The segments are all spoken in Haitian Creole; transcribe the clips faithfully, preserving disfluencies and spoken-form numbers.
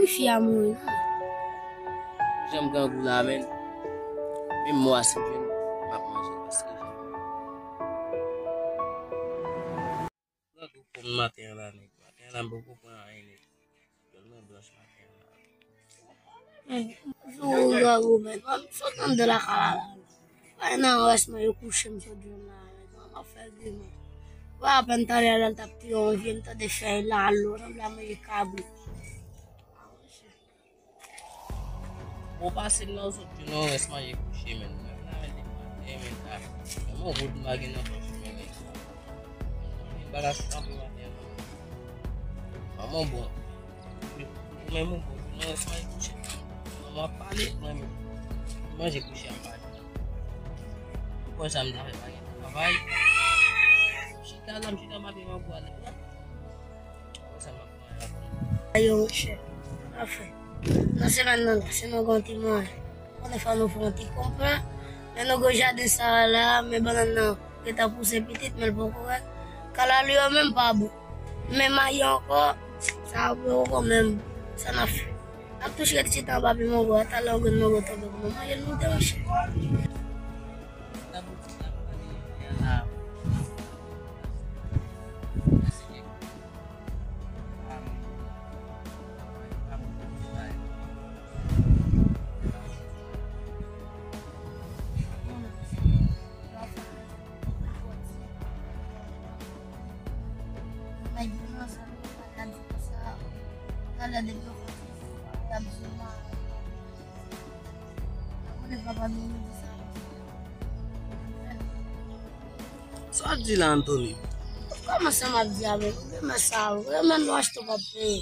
Wi, fi a mouri, non. Jan m grangou la, menn. Menm mò a si m jwenn, m ap manje l paske jan m grangou pou m maten an la, nèg. Maten an la, m poko pran anyen, nèg. Tèlman blanch maten an la. Menn, jou ou grangou, menn. M sot anndan lakay la, la. Fè nan rès mwen, yo kouche m sot jwenn la, menn. M ap fè grimas. Wè, apèn talè a, l t ap touye yon vye, m tande fèy lalo, sanble a manje kabrit. Bon, pase m nan sot jwenn yon rès manje kouche, menn. Mwen vin avè l depi maten, menn, ta. Mwen, yon goud m pa gen nan pòch mwen, nèg. Mwen pa ka kanpe maten an, non. Manman bon. Ou menm ou bon, jwenn yon rès manje kouche. Manman ap pale, mwen menm. Manje kouche ap pale. Ou kwè sa m ta fè pa gen travay? Chita la, m chita m ap viv anba lè la. Ou kwè sa m ap Ayo, monchè. Anfen, nan semèn nan la, si nou gen yon ti mwayen, konnen fò nou fè yon ti konpran. Men nou gen jaden sa a la, men bannann nan gentan pouse pitit, men l poko rèd. Kalalou yo menm pa bon. Men mayi ankò, sa a poko menm. Sa n ap fè? N ap touche ti chita anba pye mango a, talè yon grenn mango tonbe pou nou manje l moute, monchè. Sa w ap di la, Anthony? Kòman sa m ap di a menm? Ou gen men sa, ou gen men nou achte w p ap peye.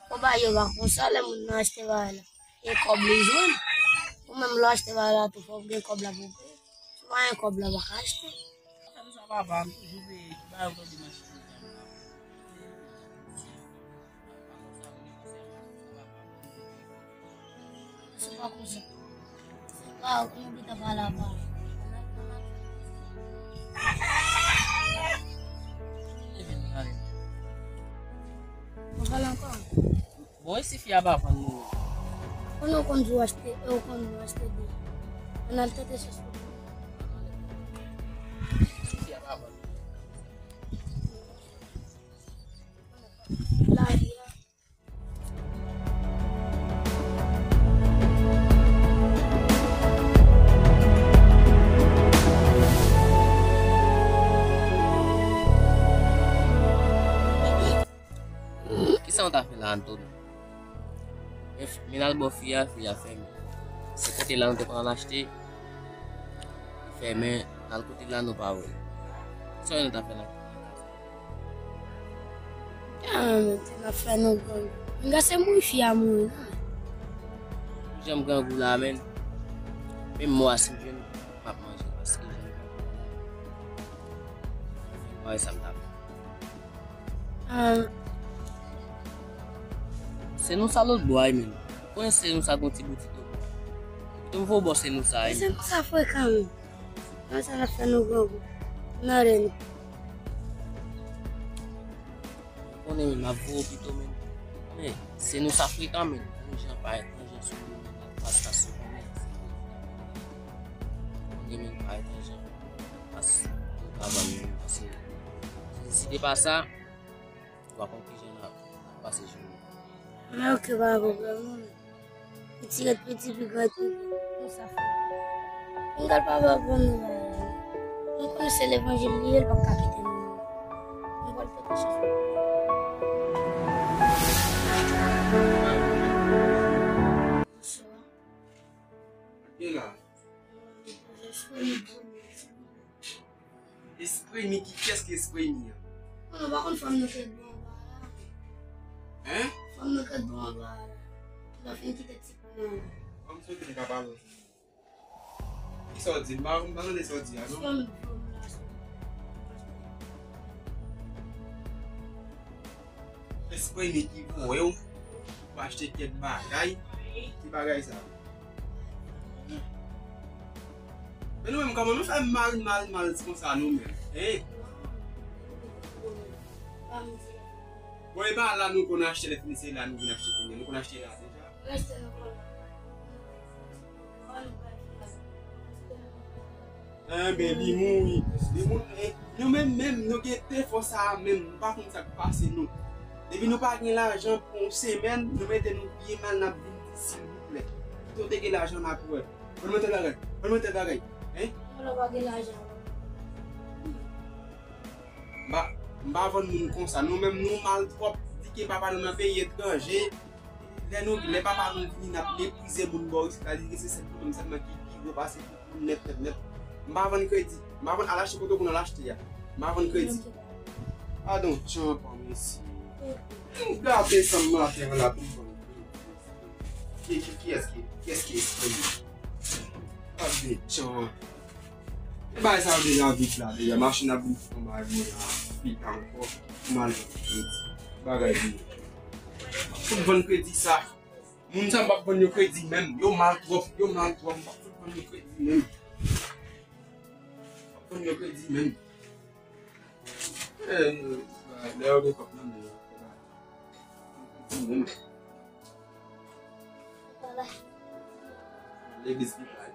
Konpayi yo pa konsa, lè moun nan achte bagay la, e kòb li jwenn. Ou menm lè w achte bagay la tou, fò w gen kòb la pou w peye. Si w pa gen kòb la, w pa ka achte. Sa, sa papa, m toujou peye, ki bagay ou tande m achte. Se pa konsa. Se pa ou ki ta pale a pa. Ou pale ankò? Bon, e si fi a pa vann nou? Konnen ou konn di w achte, e ou konn di w achte de. Ann al tante chans pou. Si fi a pa vann nou? Lari a. Kisa w ta fè la, Anthony? Men f-, men l al bò fi a, fi a fèmen. Se kote la nou te konn al achte, li fèmen, n al kote la nou pa wè l. Kisa nou ta fè la? Ah, men, n ap fè nou grangou. Nga se mouri fi a mouri, non. Jan m grangou la, menn. Menm mò a si m jwenn, m ap manje l paske jan m grangou la. Mwen, sa m ta fè. Ah. Se nou sa lòt bò a, menn. Konnen se nou sa gon ti boutik lòt bò. Pito m voye w bò se nou sa, menn. Se nou sa frekan, menn. Nan sa n ap fè nou grangou. Nan rèn. Konnen, menn, m ap voye w pito, menn. Men, se nou sa frekan, menn. Yon jan pa etranje sou nou, menn, ap pas pas sou nou, menn. Konnen, menn, pa etranje, pas nou ka vann, menn, paske si, si te pa sa, ou pa konn kijan n ap pase jounen. Men oke, pa gen pwoblèm, non, men. Piti ret piti, pi gran ret pi gran. Konsa fè. Mwen pral pa ba bon nouvèl. Mwen konnen se levanjil li ye, l p ap ka kite nou. Mwen pral pote chans. Bonswa. Ki la? Espre mi, kiyès ki espre mi an? Mwen pa konn fanm nan k ret bò anba a la. Hein? Fanm nan k ret bò anba a la. L ap fin kite ti kò nan. Fanm sou ki ka pale. Kisa w di? M pa, m pa tande sa w di a, non? Fanm nan la. Espre mi ki voye w pou achte kèk bagay. Ki bagay sa? Men nou menm, kòman nou fè mal, mal, mal konsa nou menm? Hein? Bon, e pa la nou konn achte, lè fini se la nou vin achte kounye a. Nou konn achte la deja. Reste ankò. Anben, li mouri. Li mouri. Eh, nou menm, menm, nou gen defo sa a menm. Nou pa konn sa k pase nou. Depi nou pa gen lajan pou yon semèn, nou mete nou byen mal, n ap vin di silvouplè. Kote w te gen lajan, n ap wè. Ban mwen tèt bagay. Ban mwen tèt bagay. Hein? Mwen pa gen lajan. M pa, m pa vann moun konsa. Nou menm, nou mal twòp. Di ke papa nou nan peyi etranje. Lè nou, lè papa nou vini, n ap meprize moun bò isit la. Li di ke se sèl nou menm sèlman ki pi gwo pase tout moun nèt, nèt, nèt. M pa vann kredi. M pa vann al achte kote w konn al achte a. M pa vann kredi. Padon, tchanpan, mesye. M gade sa m atè la pou m vann kredi. Ki, ki, kiyès ki, kiyès ki eksprime? Gade tchan. E bagay sa yo deja vit la, deja. Machin ap vin fè yon bagay mwen la, pita ankò. Pou m al vann kredi. Bagay vini. Fout vann kredi sa. Moun sa m p ap vann yo kredi menm. Yo mal twòp, yo mal twòp. M p ap fout vann yo kredi menm. M p ap vann yo kredi menm. Eh, lè yo gen kòb nan men yo. Kredi menm. Legliz ki bay.